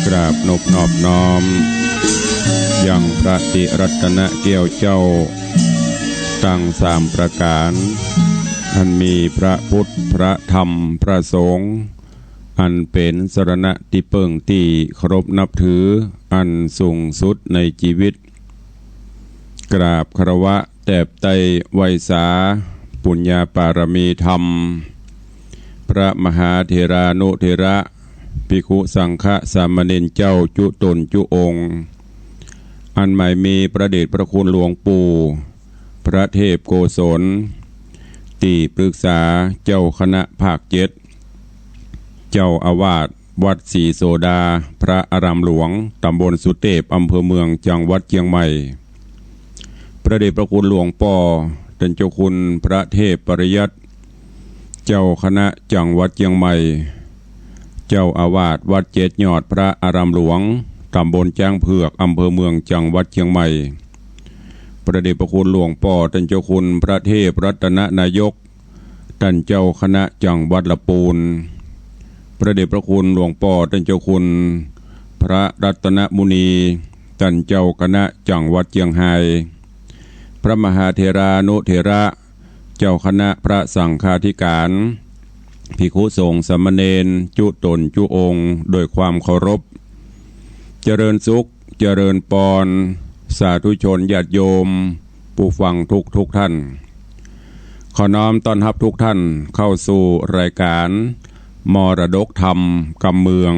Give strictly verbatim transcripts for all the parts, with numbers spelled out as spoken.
กราบนบนอบน้อม ยังพระติรัตนแก้วเจ้า ตังสามประก๋าน อันมีพระพุทธ พระธรรม พระสงฆ์ อันเป๋นสรณะตี้เปิ้งตี้เคารพนับถือ อันสูงสุดในจีวิต กราบคารวะแตบไต้ไหว้สา ปุญญาปารมีธรรม พระมหาเถรานุเถระ ภิกขุสังฆสามเณรเจ้าจุ๊ต๋นจุ๊องค์ อันหมายมีพระเดชพระคุณหลวงปู่ พระเทพโกศล ตี้ปรึกษาเจ้าคณะภาคเจ็ด เจ้าอาวาสวัดศรีโสดา พระอารามหลวง ตำบลสุเตพ อำเภอเมือง จังหวัดเจียงใหม่ พระเดชพระคุณหลวงป้อ ต้านเจ้าคุณพระเทพปริยัติ เจ้าคณะจังหวัดเจียงใหม่ เจ้าอาวาสวัดเจ็ดยอด พระอารามหลวง ตำบลจ๊างเผือก อำเภอเมือง จังหวัดเจียงใหม่ พระเดชพระคุณหลวงป้อ ต้านเจ้าคุณพระเทพรัตนนายก ต้านเจ้าคณะจังหวัดละปูน พระเดชพระคุณหลวงป้อ ต้านเจ้าคุณพระรัตนมุนี ต้านเจ้าคณะจังหวัดเจียงฮาย พระมหาเถรานุเถระ เจ้าคณะพระสังฆาธิการ ภิกขุสงฆ์สามเณรจุ๊ต๋นจุ๊องค์ โดยความเคารพ เจริญสุข เจริญปอน สาธุชนญาติโยม ผู้ฟังทุกๆ ท่าน ขอน้อมต้อนฮับทุกท่านเข้าสู่รายการมรดกธรรมกำเมือง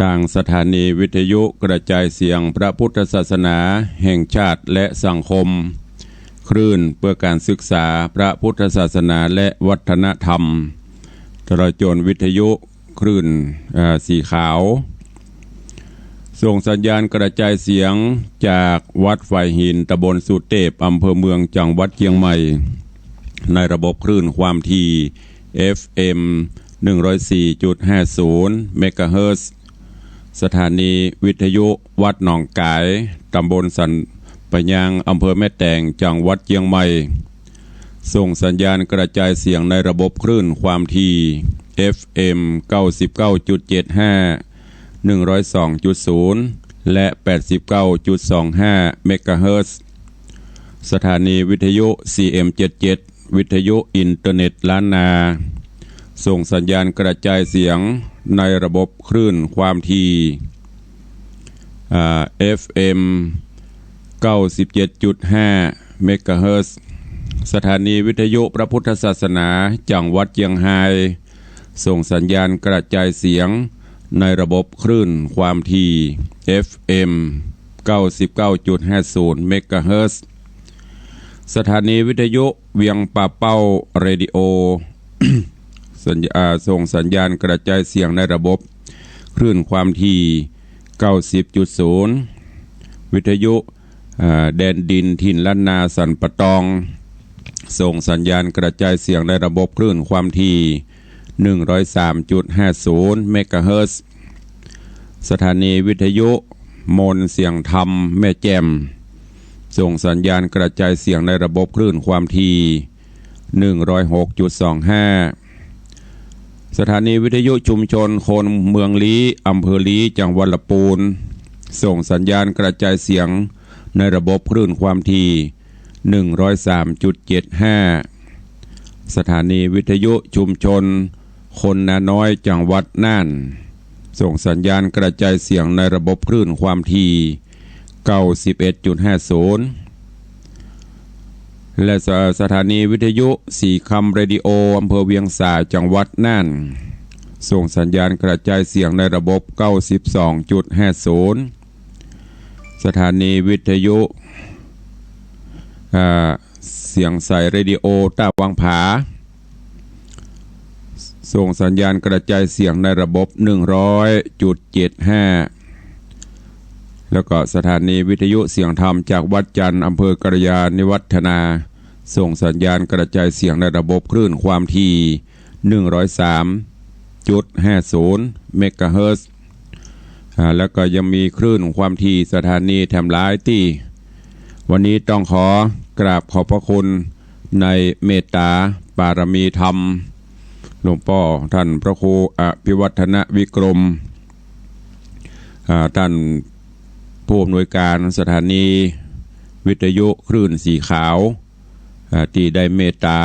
ตางสถานีวิทยุกระจายเสียงพระพุทธศาสนาแห่งชาติและสังคม คลื่นเพื่อการศึกษาพระพุทธศาสนาและวัฒนธรรม ตลอดจ๋นวิทยุ คลื่น เอ่อ สีขาว ส่งสัญญาณกระจายเสียงจากวัดฝายหิน ตำบลสุเตพ อำเภอเมือง จังหวัดเจียงใหม่ ในระบบคลื่นความถี่ เอฟเอ็ม หนึ่งร้อยสี่จุดห้าศูนย์ เมกะเฮิรตซ์ สถานีวิทยุวัดหนองก๋าย ตำบลสันปะยาง อำเภอแม่แตง จังหวัดเจียงใหม่ ส่งสัญญาณกระจายเสียงในระบบคลื่นความถี่ เอฟเอ็ม เก้าสิบเก้าจุดเจ็ดห้า หนึ่งร้อยสองจุดศูนย์ และ แปดสิบเก้าจุดสองห้า เมกะเฮิรตซ์ สถานีวิทยุ ซีเอ็มเจ็ดเจ็ด วิทยุอินเทอร์เน็ตล้านนา ส่งสัญญาณกระจายเสียงในระบบคลื่นความถี่ อ่า เอฟเอ็ม เก้าสิบเจ็ดจุดห้า เมกะเฮิรตซ์ สถานีวิทยุพระพุทธศาสนาจังหวัดเจียงฮาย ส่งสัญญาณกระจายเสียงในระบบคลื่นความถี่ เอฟเอ็ม เก้าสิบเก้าจุดห้าศูนย์ เมกะเฮิรตซ์ สถานีวิทยุเวียงป่าเป้าเรดิโอ สัญญา- อ่า ส่งสัญญาณกระจายเสียงในระบบคลื่นความถี่ เก้าสิบจุดศูนย์ วิทยุ อ่า แดนดินถิ่นล้านนาสันป่าตอง ส่งสัญญาณกระจายเสียงในระบบคลื่นความถี่ หนึ่งร้อยสามจุดห้าศูนย์ เมกะเฮิรตซ์ สถานีวิทยุมนต์เสียงธรรมแม่แจ่ม ส่งสัญญาณกระจายเสียงในระบบคลื่นความถี่ หนึ่งร้อยหกจุดสองห้า สถานีวิทยุชุมชนคนเมืองลี้ อำเภอลี้ จังหวัดละปูน ส่งสัญญาณกระจายเสียงในระบบคลื่นความถี่ หนึ่งร้อยสามจุดเจ็ดห้า สถานีวิทยุชุมชนคนนาน้อย จังหวัดน่าน ส่งสัญญาณกระจายเสียงในระบบคลื่นความถี่ เก้าสิบเอ็ดจุดห้าศูนย์ และส- สถานีวิทยุสีคำเรดิโอ อำเภอเวียงสา จังหวัดน่าน ส่งสัญญาณกระจายเสียงในระบบ เก้าสิบสองจุดห้าศูนย์ สถานีวิทยุ อ่า เสียงใสเรดิโอต้าวังผา ส่งสัญญาณกระจายเสียงในระบบ หนึ่งร้อยจุดเจ็ดห้า แล้วก็สถานีวิทยุเสียงธรรมจากวัดจันทร์ อำเภอกัลยาณิวัฒนา ส่งสัญญาณกระจายเสียงในระบบคลื่นความถี่ หนึ่งร้อยสามจุดห้าศูนย์ เมกะเฮิรตซ์ อ่า แล้วก็ยังมีคลื่นความถี่สถานีแถมหลายตี้ วันนี้ต้องขอกราบขอบพระคุณในเมตตาปารมีธรรม หลวงป้อท่านพระครูอภิวัฒนวิกรม อ่า ต้านผู้อำนวยก๋านสถานีวิทยุคลื่นสีขาว อ่า ตี้ได้เมตต๋า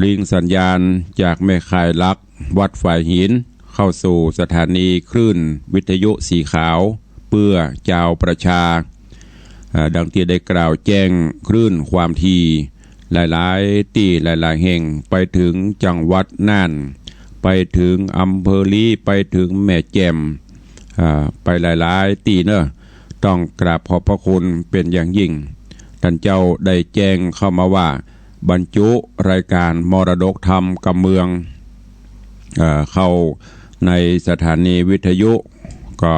ลิงก์สัญญาณจากแม่ข่ายหลักวัดฝายหิน เข้าสู่สถานีคลื่นวิทยุสีขาวเปื้อจาวประชา อ่า ดังตี้ได้กล่าวแจ้งคลื่นความถี่หลายๆ ตี้หลายๆ แห่ง ไปเถิงจังหวัดน่าน ไปเถิงอำเภอลี้ ไปเถิงแม่แจ่ม อ่า ไปหลายๆ ตี้เนาะ ต้องกราบขอบพระคุณเป๋นอย่างยิ่ง ต้านเจ้าได้แจ้งเข้ามาว่า บรรจุรายก๋านมรดกธรรมกำเมือง เอ่อ เข้าในสถานีวิทยุ ก็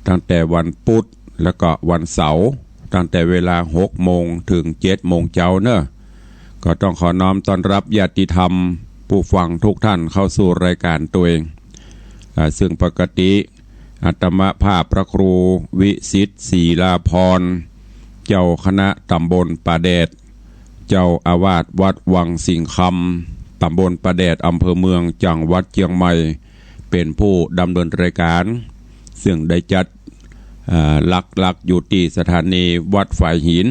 ตั้งแต่วันพุธแล้วก็วันเสาร์ ตั้งแต่เวลาหกโมงเถิงเจ็ดโมงเจ๊าเนาะ ก็ต้องขอน้อมต้อนรับญาติธรรมผู้ฟังทุกท่านเข้าสู่รายก๋านตวย อ่า ซึ่งปกติ อาตมาภาพพระครูวิสิทธิ์ ศรีลาภรณ์ เจ้าคณะตำบลป่าแดด เจ้าอาวาสวัดวังสิงห์คำ ตำบลป่าแดด อำเภอเมือง จังหวัดเจียงใหม่ เป๋นผู้ดำเนินรายก๋าน ซึ่งได้จัด อ่า หลักๆ อยู่ตี้สถานีวัดฝายหิน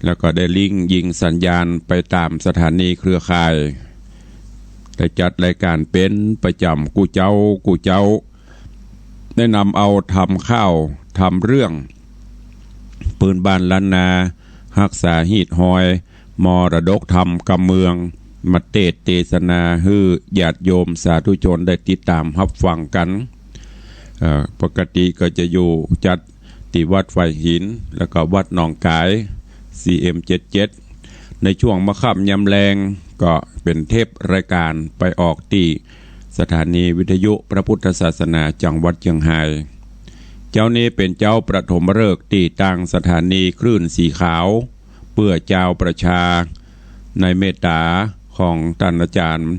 แล้วก็ได้ลิงก์ยิงสัญญาณไปต๋ามสถานีเครือข่าย ได้จัดรายก๋านเป๋นประจ๋ำกู้เจ๊ากู้เจ๊า ได้นำเอาธรรมข่าวธรรมเรื่อง ปื้นบ้านล้านนา ฮักษาฮีตฮอย มรดกธรรมกำเมือง มาเตสน์เตสนาหื้อญาติโยมสาธุชนได้ติดต๋ามฮับฟังกั๋น เอ่อ ปกติก็จะอยู่จัดตี้วัดฝายหิน แล้วก็วัดหนองก๋าย ซีเอ็มเจ็ดเจ็ด ในช่วงม่วค่ำยามแลง ก็เป๋นเทปรายก๋านไปออกตี้สถานีวิทยุพระพุทธศาสนาจังหวัดเจียงฮาย เจ๊านี้เป๋นเจ๊าปฐมฤกษ์ตี้ตางสถานีคลื่นสีขาว เปื้อจาวประชา ในเมตต๋าของต้านอาจ๋ารย์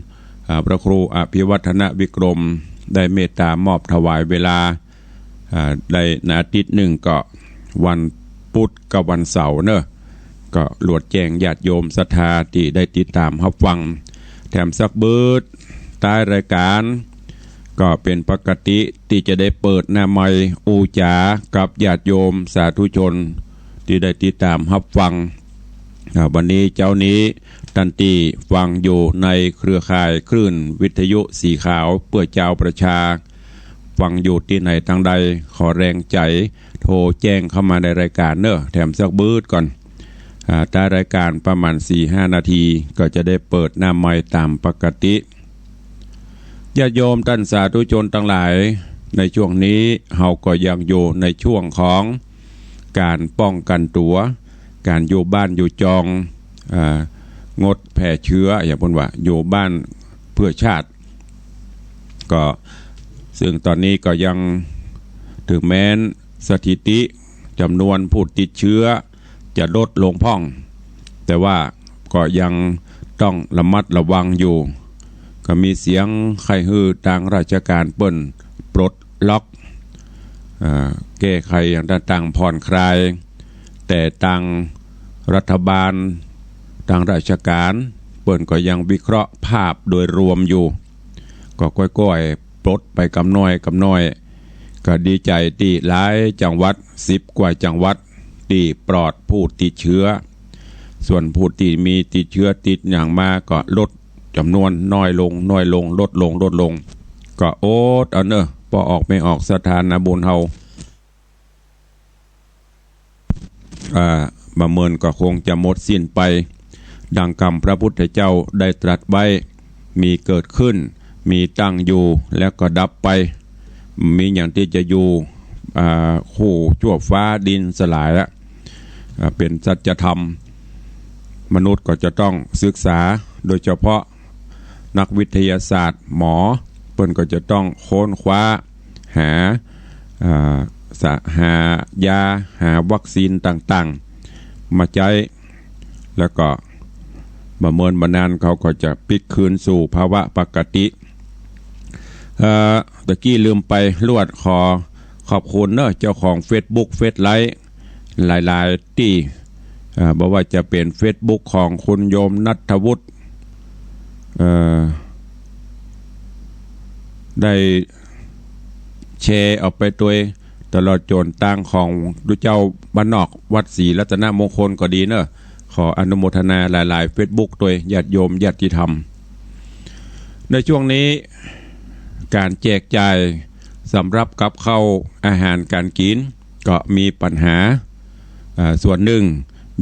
อ่า พระครูอภิวัฒนวิกรม ได้เมตต๋ามอบถวายเวลา อ่า ได้ในอาทิตย์นึ่งก็วันพุธกับวันเสาร์เนาะ ก็ลวดแจ้งญาติโยมศรัทธาตี้ได้ติดต๋ามฮับฟัง แถมสักบืด ต๊ายรายก๋าน ก็เป๋นปกติตี้จะได้เปิดหน้าไมค์อู้จ๋ากับญาติโยมสาธุชนตี้ได้ติดต๋ามฮับฟัง อ่า วันนี้เจ๊านี้ต้านตี้ฟังอยู่ในเครือข่ายคลื่นวิทยุสีขาวเปื้อจาวประชา ฟังอยู่ตี้ไหนตางใด ขอแรงใจ๋โทรแจ้งเข้ามาในรายก๋านเนาะ แถมสักบืดก่อน อ่า ต๊ายรายก๋านประมาณสี่ห้านาที ก็จะได้เปิดหน้าไมค์ต๋ามปกติ ญาติโยมต้านสาธุชนตังหลาย ในช่วงนี้เฮาก็ยังอยู่ในช่วงของก๋านป้องกั๋นตั๋ว ก๋านอยู่บ้านอยู่จอง อ่า งดแพร่เชื้อ อย่างเปิ้นว่าอยู่บ้านเพื่อชาติ ก็ ซึ่งต๋อนนี้ก็ยัง เถิงแม้นสถิติจ๋ำนวนผู้ติดเชื้อจะลดลงพ่อง แต่ว่าก็ยังต้องระมัดระวังอยู่ ก็มีเสียงใค่หื้อตางราชก๋านเปิ้นปลดล็อก อ่า แก้ไขอย่างต่างๆ ผ่อนคลาย แต่ตางรัฐบาล ตางราชก๋าน เปิ้นก็ยังวิเคราะห์ภาพโดยรวมอยู่ ก็ก้อยๆ ปลดไปกำน้อยกำน้อย ก็ดีใจ๋ตี้หลายจังหวัด สิบกว่าจังหวัดตี้ปลอดผู้ติดเชื้อ ส่วนผู้ตี้มีติดเชื้อติดหยังมาก็ลดจ๋ำนวนน้อยลง น้อยลง ลดลง ลดลง ก็อดเอาเนาะ ป้อออกแม่ออกศรัทธานาบุญเฮา อ่า บ่าเมินก็คงจะหมดสิ้นไป ดังกำพระพุทธเจ้าได้ตรัสไว้ มีเกิดขึ้น มีตั้งอยู่ แล้วก็ดับไป มีหยังตี้จะอยู่ อ่า คู่ชั่วฟ้าดินสลายละ อ่า เป๋นสัจธรรม มนุษย์ก็จะต้องศึกษา โดยเฉพาะนักวิทยาศาสตร์ หมอ เปิ้นก็จะต้องค้นคว้า หา อ่า สะ หายา หาวัคซีนต่างๆ มาใจ๊ แล้วก็บ่าเมินบ่านานเขาก็จะปิ๊กคืนสู่ภาวะปกติ เอ่อ ตะกี้ลืมไป ลวดขอขอบคุณเนาะ เจ้าของเฟซบุ๊ก เฟซไลฟ์ หลายๆ ตี้ อ่า บ่ว่าจะเป๋นเฟซบุ๊กของคุณโยมณัฐวุฒิ เอ่อ ได้ แชร์ออกไปตวย ตลอดจ๋นตางของตุ๊เจ้าบ้านนอกวัดศรีรัตนมงคลก็ดีเนอะ ขออนุโมทนาหลายๆ เฟซบุ๊กตวย ญาติโยมญาติธรรม ในช่วงนี้ก๋านแจกจ่ายสำหรับกับข้าวอาหารก๋านกิ๋นก็มีปัญหา อ่า ส่วนนึ่ง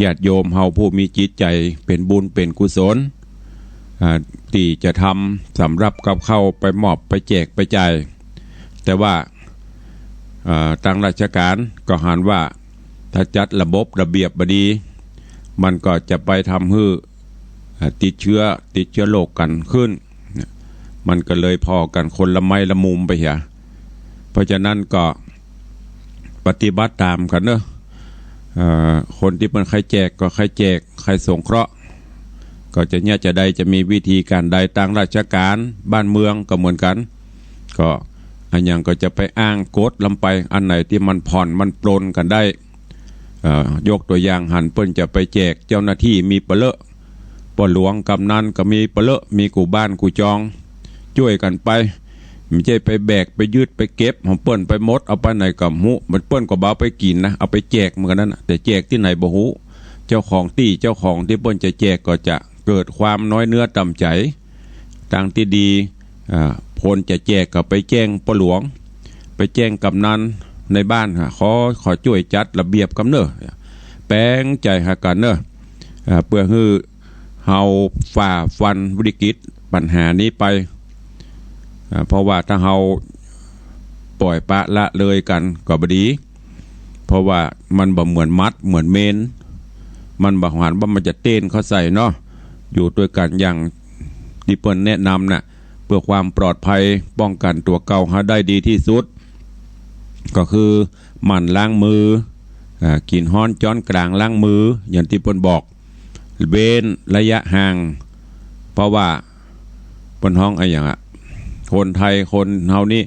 ญาติโยมเฮาผู้มีจิตใจ๋เป๋นบุญเป๋นกุศล อ่า ตี้จะทำสำหรับกับข้าวไปมอบไปแจกไปจ่าย แต่ว่า อ่า ตางราชก๋านก็หันว่าถ้าจัดระบบระเบียบบ่ดี มันก็จะไปทำหื้อ อ่า ติดเจื้อ ติดเจื้อโรคกั๋นขึ้น มันก็เลยผ่อกั๋นคนละไม้ละมุมไปเหีย เพราะฉะนั้นก็ปฏิบัติต๋ามกั๋นเนอะ เอ่อ คนตี้เปิ้นใค่แจกก็ใค่แจก ใค่สงเคราะห์ ก็จะเยียะจาใด จะมีวิธีก๋านใด ตางราชก๋านบ้านเมืองก็เหมือนกั๋น ก็อะหยังก็จะไปอ้างกฎลำไป อันไหนตี้มันผ่อนมันปรนกั๋นได้ เอ่อ ยกตั๋วอย่างหันเปิ้นจะไปแจกเจ้าหน้าตี้มีปะเลอะ ป้อหลวงกำนันก็มีปะเลอะ มีกู้บ้านกู้จอง จ้วยกั๋นไป บ่ใจ้ไปแบกไปยืดไปเก็บของเปิ้นไปหมด เอาไปไหนก็บ่ฮู้ มันเปิ้นก็บ่เอาไปกิ๋นนะ เอาไปแจกเหมือนกั๋นนั้นน่ะ แต่แจกตี้ไหนบ่ฮู้ เจ้าของตี้เจ้าของตี้เปิ้นจะแจกก็จะเกิดความน้อยเนื้อต่ำใจ๋ ตางตี้ดี อ่า คนจะแจกก็ไปแจ้งป้อหลวง ไปแจ้งกำนันในบ้าน ขอ ขอจ้วยจัดระเบียบกำเน่อ แป๋งใจ๋หากั๋นเน่อ อ่า เปื้อหื้อเฮาฝ่าฟันวิกฤตปัญหานี้ไป อ่า เพราะว่าถ้าเฮาป่อยปละละเลยกั๋นก็บ่ดี เพราะว่ามันบ่เหมือนหมัดเหมือนเมน มันบ่หันว่ามันจะเต้นเข้าใส่เนาะ อยู่ตวยกั๋นอย่างตี้เปิ้นแนะนำน่ะ เปื้อความปลอดภัยป้องกั๋นตั๋วเก่าหาได้ดีตี้สุด ก็คือหมั่นล้างมือ อ่า กิ๋นฮ้อนจ๊อนก๋างล้างมือ อย่างตี้เปิ้นบอก เว้นระยะห่าง เพราะว่าเปิ้นฮ้องอะหยังอะ คนไทยคนเฮานี่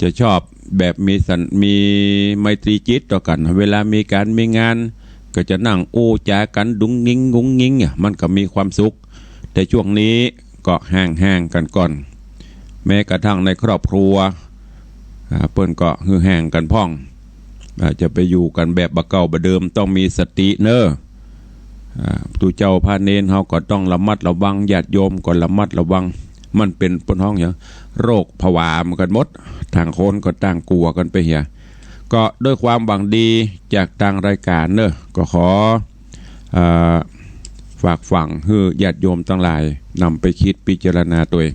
จะชอบแบบมีสัน มีไมตรีจิตต่อกั๋น เวลามีก๋านมีงาน ก็จะนั่งอู้จ๋ากั๋นดุงงิ้งงุงงิ้งอะ มันก็มีความสุข แต่ช่วงนี้ก็ห่างๆ กั๋นก่อน แม้กระทั่งในครอบครัว อ่า เปิ้นก็หื้อห่างกั๋นพ่อง อ่า จะไปอยู่กั๋นแบบบ่าเก่าบ่าเดิม ต้องมีสติเน่อ อ่า ตุ๊เจ้าพระเณรเฮาก็ต้องระมัดระวัง ญาติโยมก็ระมัดระวัง มันเป๋นเปิ้นฮ้องหยัง โรคผวาเหมือนกั๋นหมด ต่างคนก็ต่างกั๋วกั๋นไปเหีย ก็ด้วยความหวังดีจากตางรายก๋านเน่อ ก็ขอ เอ่อ ฝากฝังหื้อญาติโยมตังหลายนำไปกึ๊ดพิจารณาตวย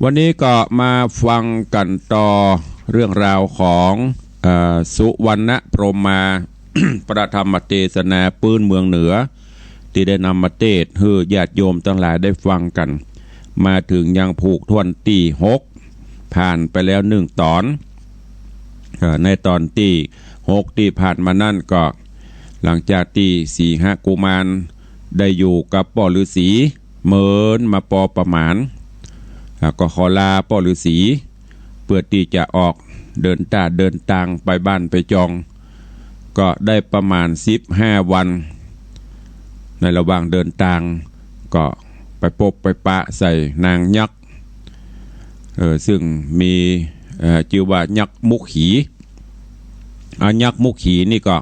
วันนี้ก็มาฟังกั๋นต่อเรื่องราวของ เอ่อ สุวรรณพรหมา พระธรรมเตสนาปื๊นเมืองเหนือ ตี้ได้นำมาเตสน์หื้อญาติโยมตังหลายได้ฟังกั๋น มาเถิงยังผูกถ้วนตี้หก ผ่านไปแล้วนึ่งต๋อน เอ่อ ในต๋อนตี้หกตี้ผ่านมานั้นก็ หลังจากตี้สีหกุมารได้อยู่กับป้อฤๅษี เมินมาปอประมาณ อ่า ก็ขอลาป้อฤๅษี เปื้อตี้จะออกเดินต้าเดินตางไปบ้านไปจอง ก็ได้ประมาณสิบห้าวัน ในระหว่างเดินตางก็ไปปบไปปะใส่นางยักษ์ เอ่อ ซึ่งมี เอ่อ จื้อว่ายักษ์มุขี อ่า ยักษ์มุขีนี่ก็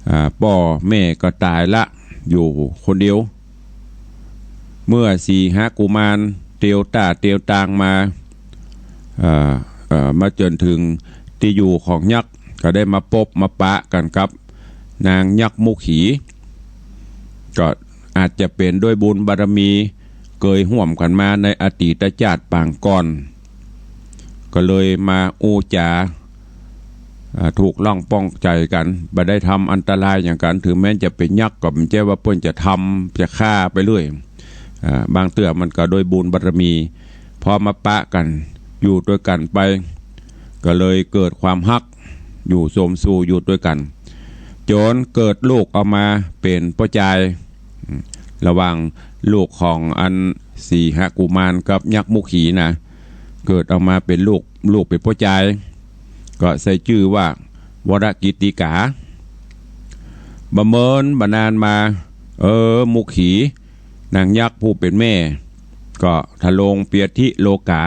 อ่า ป้อแม่ก็ต๋ายละ อยู่คนเดียว เมื่อสีหกุมารเตียวต้าเตียวตางมา เอ่อ เอ่อ มาจ๋นเถิงตี้อยู่ของยักษ์ ก็ได้มาปบมาปะกั๋นกับนางยักษ์มุขี ก็อาจจะเป๋นด้วยบุญบารมี เกยฮ่วมกั๋นมาในอดีตจาติปางก่อน ก็เลยมาอู้จ๋า อ่า ถูกล่องป้องใจ๋กั๋น บ่ได้ทำอันตรายหยังกั๋น เถิงแม้จะเป๋นยักษ์ก็บ่ใจ้ว่าเปิ้นจะทำจะฆ่าไปเรื่อย อ่า บางเตื้อมันก็โดยบุญบารมี พอมาปะกั๋น อยู่ตวยกั๋นไป ก็เลยเกิดความฮัก อยู่สมสู่อยู่ตวยกั๋น จ๋นเกิดลูกออกมาเป๋นป้อจาย ระหว่างลูกของอันสีหกุมารกับยักษ์มุขีนะ เกิดออกมาเป๋นลูก ลูกเป๋นป้อจาย ก็ใส่จื้อว่าวรกิตติกา บ่เมินบ่นานมา เออ มุขี นางยักษ์ผู้เป๋นแม่ ก็ทรงเปียธิโลก๋า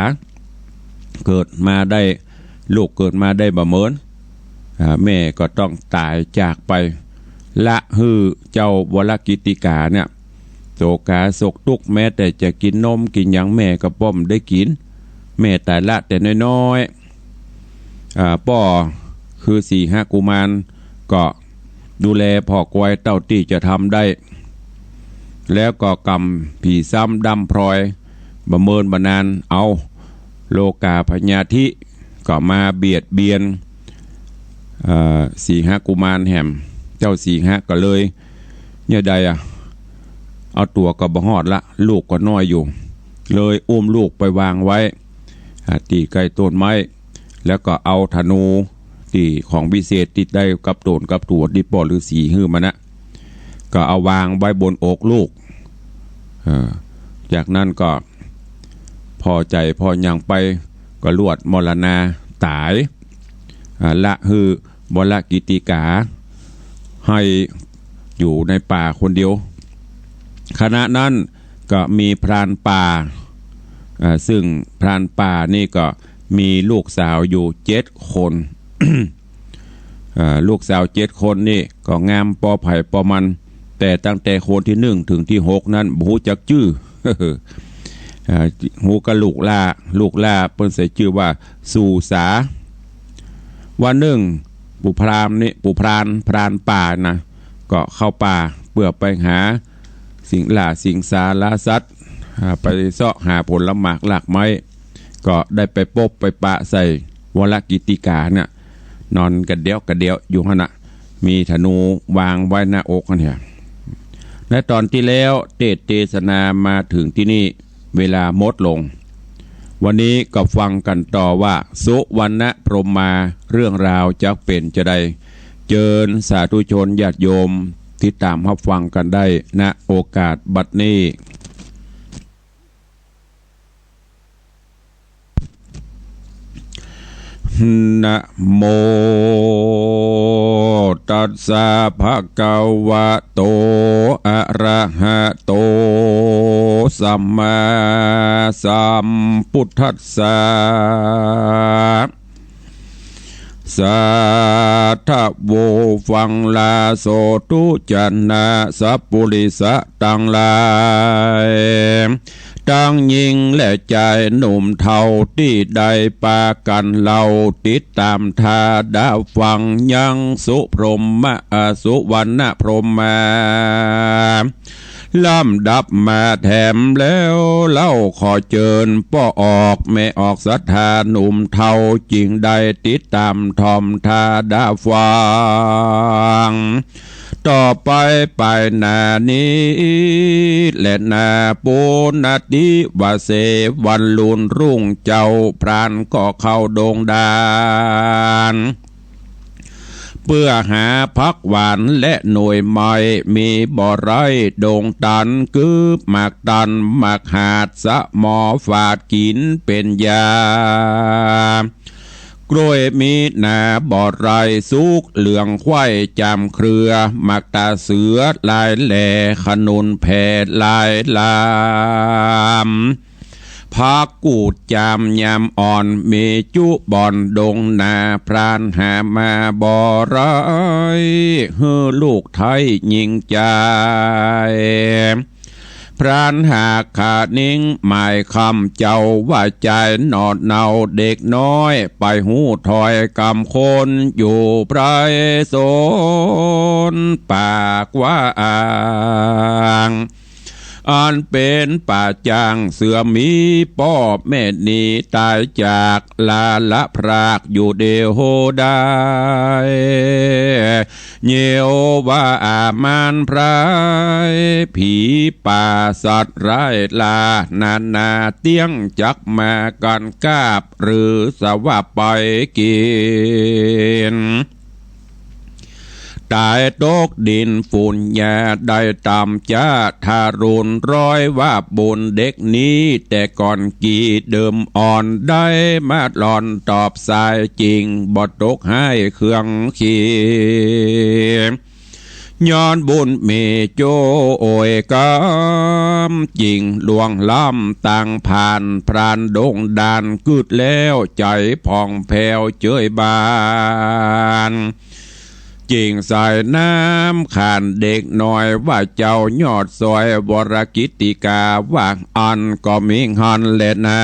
เกิดมาได้ ลูกเกิดมาได้บ่เหมิน อ่า แม่ก็ต้องต๋ายจากไป ละหื้อเจ้าวรกิตติกาเนี่ย โศกาโศกตุ๊กข์ แม้แต่จะกิ๋นนมกิ๋นหยังแม่ก็บ่ได้กิ๋น แม่ต๋ายละแต่น้อยๆ อ่า ป้อคือสีหกุมารก็ดูแลผ่อกวยเต้าตี้จะทำได้ แล้วก็ก๋ำผีซ้ำด้ำพลอย บ่เหมินบ่นาน เอา โลกาพยาธิก็มาเบียดเบียน เอ่อ สีหกุมารแหม เจ้าสีหก็เลย เนี่ยใดอะ เอาตั๋วก็บ่ฮอดละ ลูกก็น้อยอยู่ เลยอุ้มลูกไปวางไว้ อ่า ตี้ใก้ต้นไม้ แล้วก็เอาธนูตี้ของวิเศษตี้ได้กับโต๋นกับตั๋วตี้ป้อฤๅษีหื้อมานะ ก็เอาวางไว้บนอกลูก เอ่อ จากนั้นก็ ผ่อใจ๋ผ่อหยังไป ก็ลวดมรณาต๋าย อ่า ละหื้อวรกิตติกา หื้ออยู่ในป่าคนเดียว ขณะนั้นก็มีพรานป่า อ่า ซึ่งพรานป่านี่ก็มีลูกสาวอยู่เจ็ดคน อ่า ลูกสาวเจ็ดคนนี่ก็งามปอใผปอมัน แต่ตั้งแต่คนตี้นึ่งเถิงตี้หกนั้นบ่ฮู้จักจื้อ อ่า ฮู้ก็ลูกหล้า ลูกหล้าเปิ้นใส่จื้อว่าสุสา วันนึ่ง ปู่พรานนี่ ปู่พราน พรานป่านะ ก็เข้าป่าเปื้อไปหาสิง ล่าสิงสาราสัตว์ อ่า ไปเซาะหาผลหมากรากไม้ ก็ได้ไปปบไปปะใส่วรกิตติกาเนี่ย นอนกระเดียวกระเดียวอยู่หั้นนะ มีธนูวางไว้หน้าอกหั้นเนี่ย และต๋อนตี้แล้วเตสน์เตสนามาเถิงตี้นี่ เวลาหมดลง วันนี้ก็ฟังกั๋นต่อว่า สุวรรณพรหมา เรื่องราวจักเป๋นจาใด เจิญสาธุชนญาติโยมติดต๋ามฮับฟังกั๋นได้ ณ โอกาสบัดนี้ นะโมตัสสะ ภะคะวะโต อะระหะโต สัมมาสัมพุทธัสสะ สาธุ ฟังลาโสธุ จะนะสัปปุริสะตังหลาย ตังญิงและจายหนุ่มเฒ่าตี้ได้ปากั๋นเล่า ติดต๋ามทาดาฟังยังสุพรหมะ อ่า สุวรรณพรหมา ลำดับมาแถมแล้วเล่า ขอเจิญป้อออกแม่ออกศรัทธาหนุ่มเฒ่า จึงได้ติดต๋ามถ่อมทาดาฟัง ต่อไปไปหน้านี้แลนา ปุณณติวะเส วันลุนรุ่งเจ้า พรานก็เข้าดงดาร เปื้อหาผักหวานและหน่วยไม้ มีบ่ไร้ดงตัน คือหมากตัน หมากหาด สะหมอฝาดกิ๋นเป๋นยา กล้วยมีหนาบ่ไร้สุก เหลืองไขว้จามเครือ หมากตาเสือลายแหล่ ขนุนแผ่ลายลาม ผักกูดจามยามอ่อน มีจุบ่อนดงนา พรานหามาบ่ไร้ หื้อลูกไท้ญิงจาย พรานหากขานิ่งหมายคำ เจ้าว่าจายหนอเนา เด็กน้อยไปฮู้ถ้อยกำคน อยู่ไพรสนป่ากว้าง อันเป๋นป่าจ้าง เสื่อมมีป้อแม่หนีต๋ายจาก ลาละพรากอยู่เดียวดาย เยียวว่ามารพราย ผีป่าสัตว์ร้ายลา นานาเตี้ยงจักมากั๋นกาบ หรือสะว่าไปกิ๋น ต๋ายตกดินฝุ่นหญ้า ได้ต๋ามจ้าทารุณ ร้อยว่าบุญเด็กนี้ แต่ก่อนกี่เดิมอ่อน ได้มาหล่อนตอบสายจริง บ่ตกฮ้ายเคืองขี ย้อนบุญมีจ้วยกำ จึงล่วงล้ำตังผ่าน พรานดงด่านกึ๊ดแล้ว ใจ๋ผ่องแผ้วเจยบาน จึงใส่น้ำขานเด็กน้อยว่าเจ้ายอดซอย วรกิตติกาว่าอั้นก็มีหั้นแลนา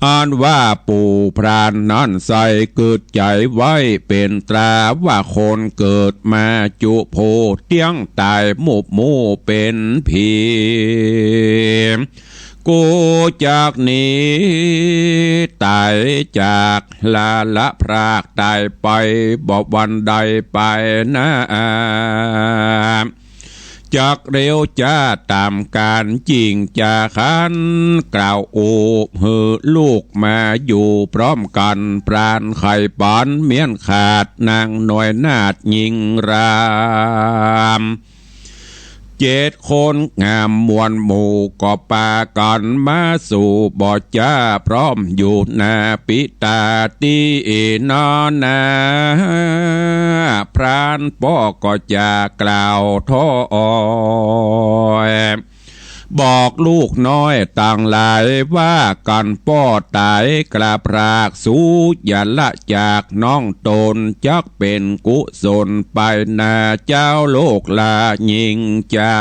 อันว่าปู่พรานนั้นใส่กึ๊ดใจ๋ไว้เป๋นตรา ว่าคนเกิดมาจุผู้ เตี้ยงต๋ายมุบมู่เป๋นผี กูจักหนีต๋ายจาก ลาละพรากต๋ายไป บ่วันใดไปนา จักเร็วจ๊าต๋ามกาล จึงจะคันกล่าวอู้ หื้อลูกมาอยู่พร้อมกั๋น พรานใค่ปั๋นเมี้ยนขาด นางน้อยนาฏญิงราม เจ็ดคนงามมวลหมู่ ก็ปากั๋นมาสู่ บ่จ๊าพร้อมอยู่นาปิตาตี้นอนา พรานป้อก็จะกล่าวถ้อย บอกลูกน้อยตังหลายว่า กั๋นป้อต๋ายกล้าพราก สูอย่าละจากน้องต๋น จักเป๋นกุศลไปนา เจ้าลูกหล้าญิงใจ๋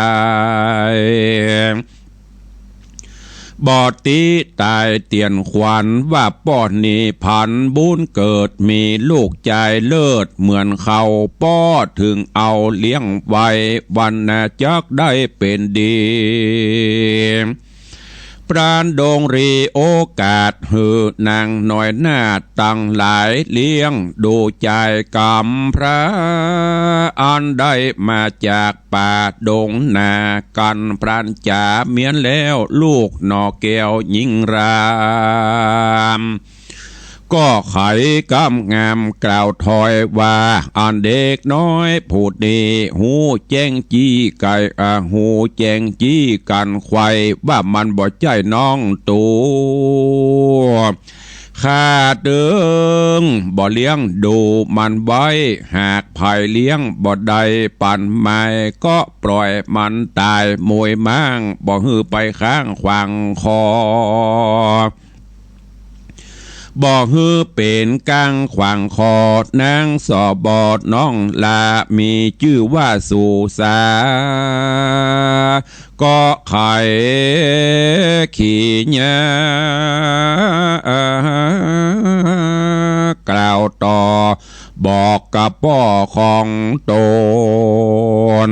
บ่ติต๋ายเตียนขวัญ ว่าป้อนี้ผันบุญเกิด มีลูกจายเลิศเหมือนเขา ป้อเถิงเอาเลี้ยงไว้ วันนาจักได้เป๋นดี พรานดงรีโอกาส หื้อนางน้อยนาฏตังหลาย เลี้ยงดูจายกำพร้า อันได้มาจากป่าดงนา กั๋นพรานจ๋าเมี้ยนแล้ว ลูกหน่อแก้วญิงราม ก็ไขกำงามกล่าวถ้อยว่า อันเด็กน้อยผู้นี้ ฮู้แจ้งจี้ไก่ อ่า ฮู้แจ้งจี้กั๋นไขว่ ว่ามันบ่ใจ้น้องตั๋ว ข้าเถิงบ่เลี้ยงดูมันไว้ หากใผเลี้ยงบ่ได้ปั๋นไม้ ก็ปล่อยมันต๋ายมวยม้าง บ่หื้อไปข้างขวางคอ บ่หื้อเป๋นก้างขวางคอ นางสบน้องหล้า มีจื้อว่าสุสา ก็ไขขี้เยียะกล่าวต่อ บอกกับป้อของต๋น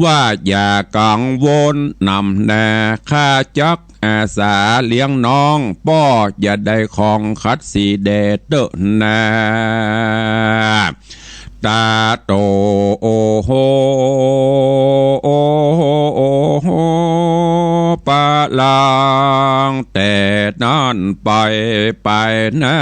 ว่าอย่ากังวลนำนา ข้าจักอาสาเลี้ยงน้อง ป้ออย่าได้ของขัดสีแด่เต๊อะนา ต๋าโต โอ้โห ปะลางแต่นั้นไป ไปนา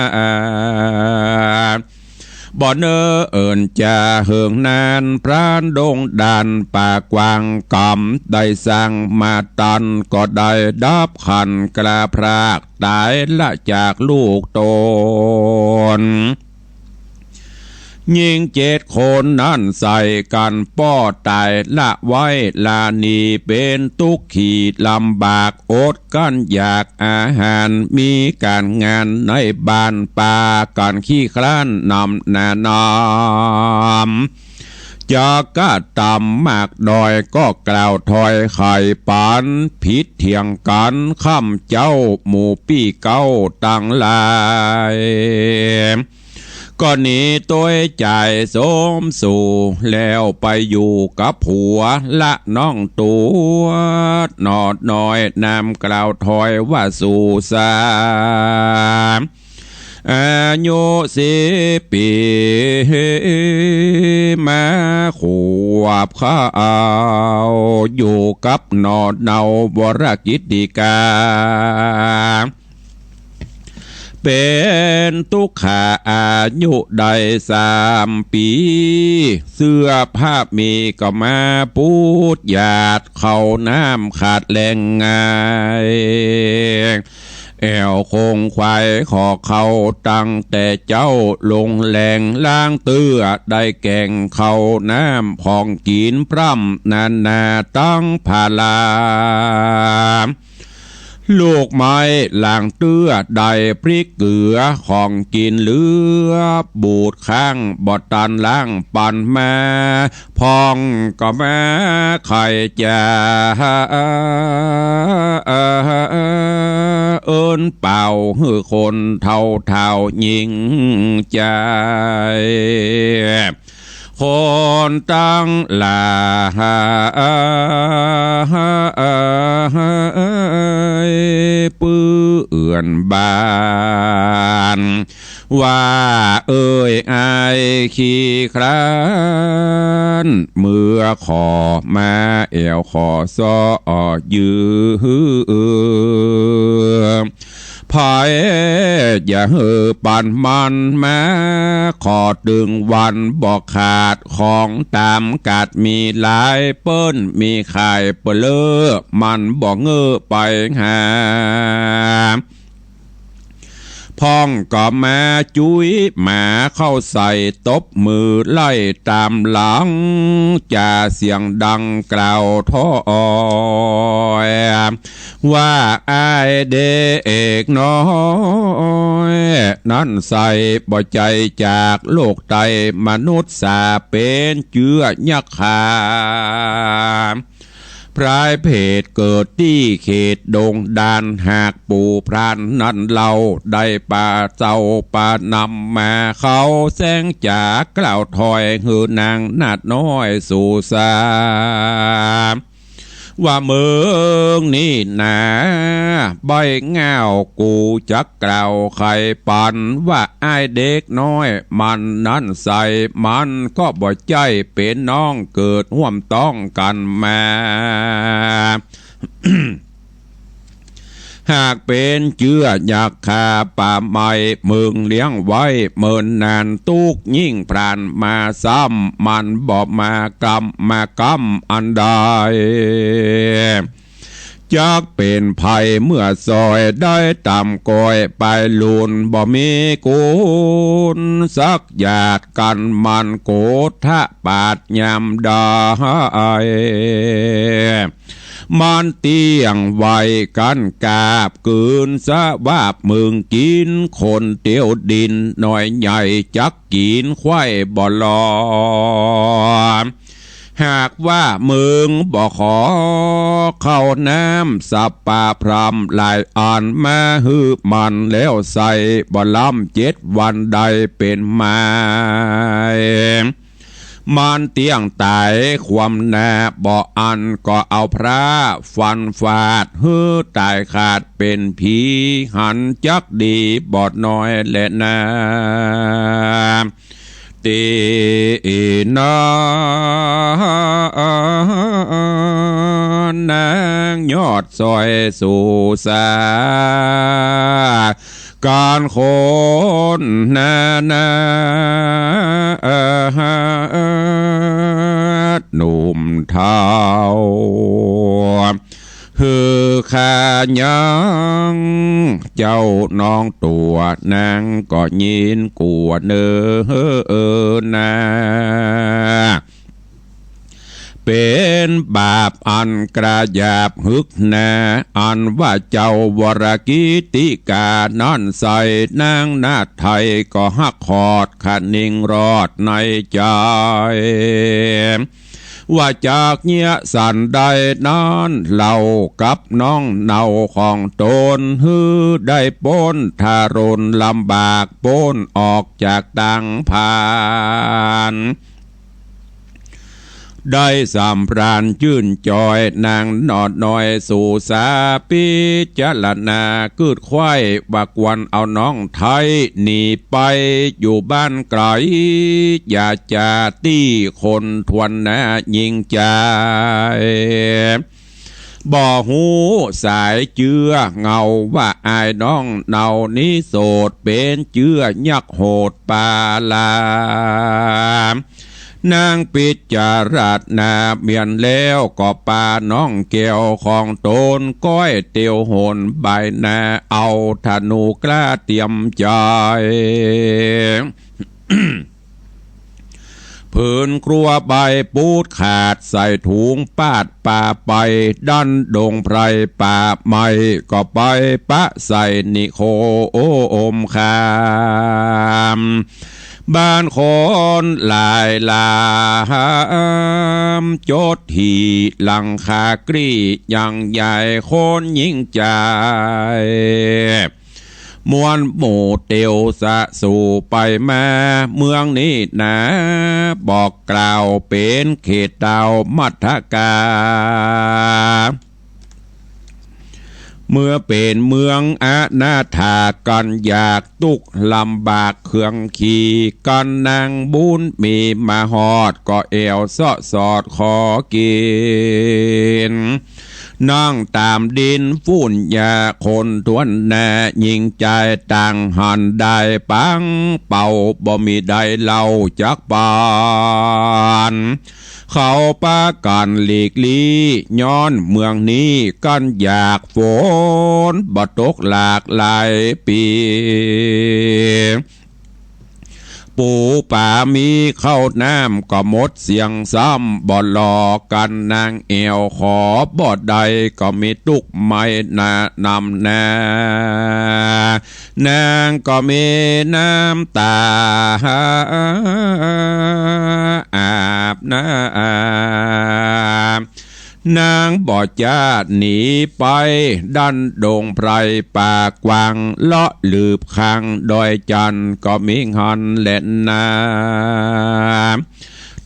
บ่เนิ่นเอิ้นจะเหิงนาน พรานดงด่านป่ากว้างกำ ได้สั่งมาตัน ก็ได้ดับขันกล้าพราก ต๋ายละจากลูกต๋น ญิงเจ็ดคนนั้นใส่กั๋นป้อต๋ายละไว้ ลาหนีเป๋นตุ๊กข์ขี้ลำบาก อดกลั้นอยากอาหาร มีก๋านงานในบ้านป่า ก๋านขี้คร้านนำหน้านำ จักกะตำมากดอย ก็กล่าวถ้อยไขปั๋น ผิดเถียงกั๋นค่ำเจ๊า หมู่ปี้เก๊าตังหลาย ก็หนีตวยจายสมสู่ แล้วไปอยู่กับผัวละน้องตั๋ว หน่อน้อยนำกล่าวถ้อยว่าสุสา อายุสิบปี๋ มาขวบเข้า อยู่กับหน่อเนา วรกิตติกา เป๋นตุ๊กขา อายุได้สามปี๋ เสื้อผ้ามีก็มาปูดหยาด เข้าน้ำขาดแหล่งง่าย แอ่วโขงไขว่ขอเขาตั้งแต่เจ๊าลงแลง ลางเตื้อได้แก่งข้าวน้ำของกิ๋นพร่ำนานาตังผาลา ลูกไม้หลังเตื้อได้ปริกเกลือของกิ๋นเหลือ บูดข้างบ่ตันล้างปันมา พ่องก็มาไขจ๋า เอิ้นเป่าหื้อคนเฒ่าเฒ่ายิ่งใจ๋ คนตังหลายเปื้อนบ้าน ว่าเอ่ยอ้ายขี้คร้าน เมื่อขอมาแอ่วขอซ้อยื้อ ไผอย่าหื้อปันมันมา ขอตึงวันบ่ขาด ของต๋ามกาดมีหลาย เปิ้นมีขายเปลอ มันบ่เง้อไปหา พ่องก็มาจุ้ยหมาเข้าใส่ ตบมือไล่ต๋ามหลัง จ๋าเสียงดังกล่าวถ้อย ว่าอ้ายเด็กน้อย นั้นใส่บ่ใจ้จากโลกไตมนุษย์สา เป๋นเจื้อยักษ์ขา พรายเพศเกิดตี้เขตดงดาน หากปู่พรานนั้นเล่า ได้ปาเจ้าปานำมา เขาแสงจ๋ากล่าวถ้อย หื้อนางนาฏน้อยสุสา ว่าเมิงนี้นา ใบ้ง่าวกูจักกล่าวไขปัน ว่าอ้ายเด็กน้อยมันนั้นใส่ มันก็บ่ใจ้เป๋นน้องเกิดฮ่วมต้องกั๋นมา หากเป๋นเจื้อยักษ์ขาป่าไม้ เมิงเลี้ยงไว้เมินนาน ตุ๊กยิ่งพรานมาซ้ำ มันบ่มากำมากำอันใด จักเป๋นภัยเมื่อซอย ได้ต๋ามก้อยไปลุน บ่มีกุญสักหยาด กั๋นมันโกฏฐะปาดยามใด มันเตี้ยงไหวกั๋นกาบกืน สะวาบเมิงกิ๋น คนเตียวดินน้อยใหญ่ จักกิ๋นไขว่บ่ลอ หากว่าเมิงบ่ขอข้าวน้ำสัปปาพรำหลายอัน มาหื้อมันแล้วใส่ บ่ล้ำเจ็ดวันได้เป๋นไม้ มันเตี้ยงต๋ายความหน้าบ่อั้น ก็เอาพระฟันฟาด หื้อต๋ายขาดเป๋นผี หันจักดีบ่น้อยแลนา ตี้นั้นนางยอดซอยสุสา ก๋านคนนานา หนุ่มเฒ่า หื้อข้ายัง เจ้าน้องตัวนางก็ยินกั๋วเน่อนา เป๋นบาปอันกระหยาบหึกหนา อันว่าเจ้าวรกิติกานั้นใส่ นางนาฏไทยก็ฮักขอดคะนิงรอดในใจ๋ ว่าจักเยียะสันใดนั้น เล่ากับน้องเนาของต๋น หื้อได้ป๊นทารุณลำบาก ป๊นออกจากตังผาน ได้สำราญจื้นจอย นางนาฏน้อยสุสา พิจารณาคืดไขว้ ว่าควรเอาน้องไทยหนีไปอยู่บ้านไก๋ อย่าจะตี้คนทวนหน้ายิ่งใจ๋ บ่ฮู้สายเจื้อเงา ว่าอ้ายน้องเนานี้โสด เป๋นเจื้อยักษ์โหดปาลา ม นางปิจจารณาเมียนแล้วก็ปาน้องแก้วของต๋นก้อยเตียวหนบ่ายนา เอาธนูกล้าเตรียมใจ๋ ผืนครัวใบปูดขาดใส่ถุงปาดป่าไป ดันดงไพรป่าไม้ก็ไปปะใส่นิคมคาม บ้านคนหลายหลาม จดหี่หลังคากลี้ ยังใหญ่คนยิ่งใจ๋ มวลหมู่เตียวสะสู่ไปมา เมืองนี้นา บอกกล่าวเป๋นเขตดาวมัทกา เมื่อเป๋นเมืองอนาถา กั๋นอยากตุ๊กข์ลำบากเคืองขี กั๋นนางบุญมีมาฮอด ก็แอ่วเซาะสอดขอกิ๋น นั่งต๋ามดินฝุ่นยาคนถ้วนหน้า ยิ่งใจ๋ต่างหันได้ปังเป่า บ่มีใดเล่าจักปาน เขาปากั๋นหลีกลี้ ย้อนเมืองนี้กั๋นอยาก ฝนบ่ตกหลากหลายปี๋ ปู๋ป๋ามีข้าวน้ำก็หมดเสี้ยงซ้ำ บ่หล่อกั๋นนางแอ่วขอบ่ได้ ก็มีตุ๊กข์ไหม้หน้านำหน้า นางก็มีน้ำต๋าอาบหน้า นางบ่จ๊าดหนีไป ดันดงไพรป่ากว้าง เลาะหลืบข้างดอยจันทน์ ก็มีหั้นแหละนา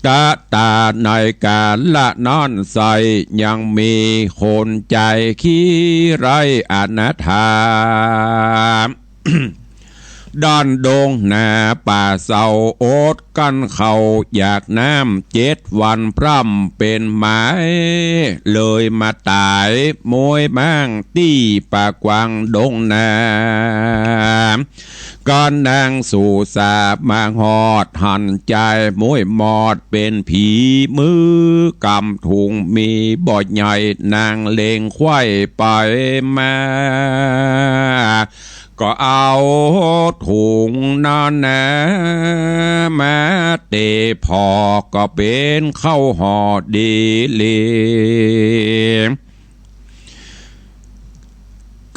ตะต๋าในก๋าละนั้นไส้ ยังมีคนใจ๋ขี้ไร้อนาถา ดันดงนาป่าเศร้า อดกั๋นข้าวอยากน้ำ เจ็ดวันพร่ำเป๋นหมาย เลยมาต๋ายม้วยบ้าง ตี้ป่ากว้างดงนา กั๋นนางสู่สามาฮอด หันใจ๋ม้วยหมอดเป๋นผี มือกำถุงมีบ่ใหญ่ นางเล็งไขว้ไปมา ก็เอาถุงนั้นนา มาเตะผ่อ ก็เป๋นข้าวห่อดีหลี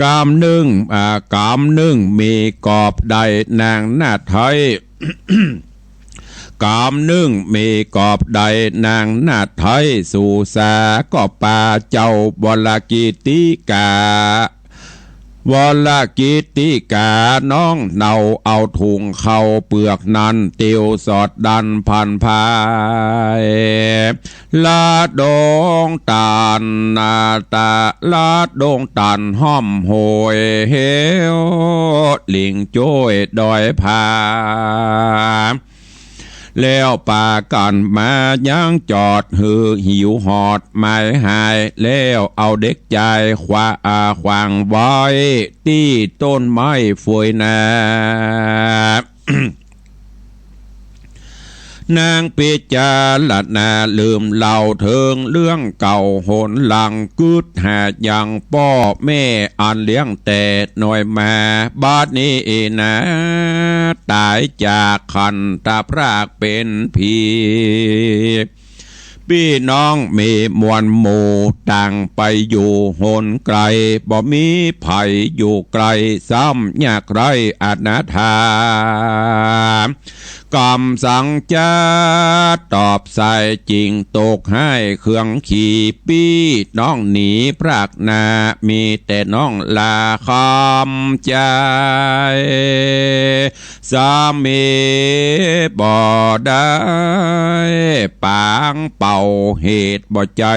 กำนึ่ง อ่า กำนึ่งมีกอบได้นางนาไทย กำนึ่งมีกอบได้นางนาไทย สู่สาก็ปาเจ้าวรกิตติกา วรกิตติกาน้องเนา เอาถุงข้าวเปือกนั้น เตียวสอดดันพันพาย ละดงตันนาตะ ละดงตันห้อมโหยเหว หลิงโจ้ยดอยผา แล้วปากั๋นมายังจอด หื้อหิวหอดหมายหาย แล้วเอาเด็กจายขวา อ่า ขวางไว้ ตี้ต้นไม้เฟยนา นางปิจจารณาลืมเล่าเถิงเรื่องเก่าหนหลัง กึ๊ดหายังป้อแม่อันเลี้ยงแต่น้อยมา บัดนี้นาต๋ายจากขันธพรากเป๋นผี ปี้น้องมีมวลหมู่ต่างไปอยู่หนไก๋ บ่มีใผอยู่ใก้ ซ้ำยากไร้อนาถา กำสังจะตอบสายจริง ตกไห้เคืองขี ปี้น้องหนีพรากนา มีแต่น้องลาคำใจ๋ สามีบ่ได้ปางเป่า เหตุบ่ใจ้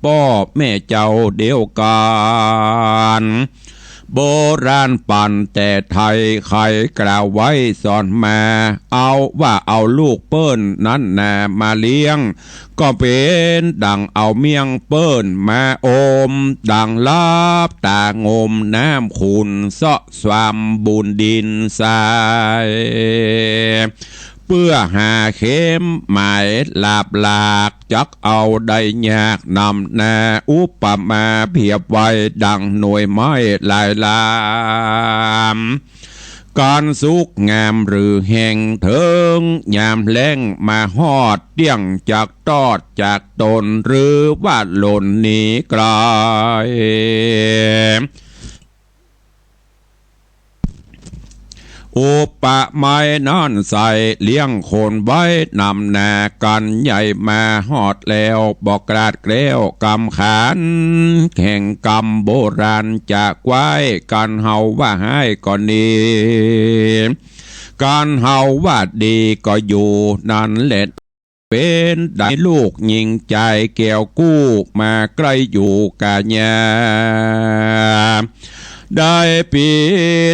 ป้อแม่เจ้าเดียวกั๋น โบราณปันแต่ไทย ใค่กล่าวไว้สอนมา เอาว่าเอาลูกเปิ้นนั้นนามาเลี้ยง ก็เป๋นดั่งเอาเมี่ยงเปิ้นมาอม ดั่งลับตางมน้ำขุ่น เซาะสวามบุญดินทราย เปื้อหาเข็มหมายหลาบหลาก จักเอาได้ยากนำนา อุปมาเปรียบไว้ดังหน่วยไม้หลายลาม ก๋านสุกงามหรือแห้งเถิง ยามแล้งมาฮอด เตี้ยงจากตอดจากต๋น หรือว่าหล่นหนีไกล อุปมานั้นใส่ เลี้ยงคนไว้นำนา ก๋านใหญ่มาฮอดแล้ว บ่กลาดแคล้วกำขาน แห่งกำโบราณจะไว้ ก๋านเฮาว่าฮ้ายก็หนี ก๋านเฮาว่าดีก็อยู่ นั้นแหละ เป๋นดังลูกหญิงจายแก้วกู้ มาใก้อยู่กาญา ได้ปิ